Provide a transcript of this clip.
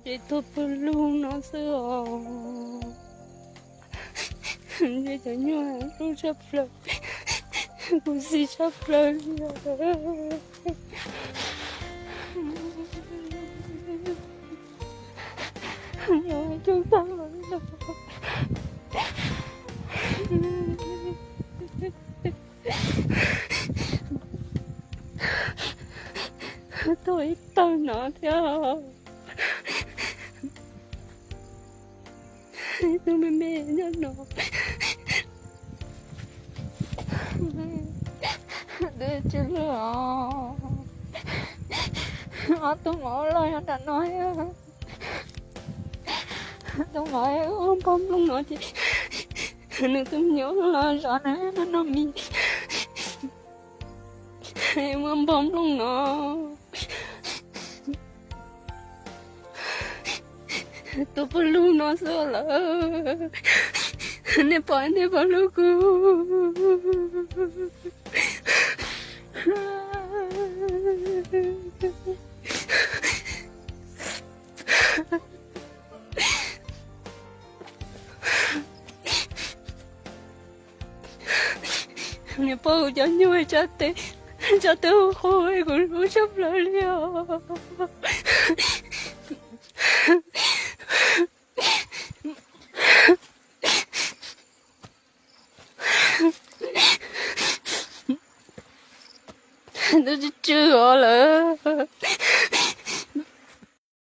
Ces tuag pawg lug no xwb os. Ntshe cov nyuj hlub tshaj plaws, kuv xis tshaj plaws li os. Coob tag los. Tuag ib tawg no thiab. Ib tug me me nyob no. Twb tsis lwj os. Ob tug mov loj nyob nram no thiab. Tug mov ua npog nplooj no ces nws tus me nyuam los zov nws noj mis. Ua npog nplooj no. Tuag pawg lug no xwb lawm. Nej pom nej pom hlub kuv. Niam pog kuv cov nyuj tso tes, tso tes hu hu kuv hlub tshaj plaws li os. Twb tsw tsw os lawm.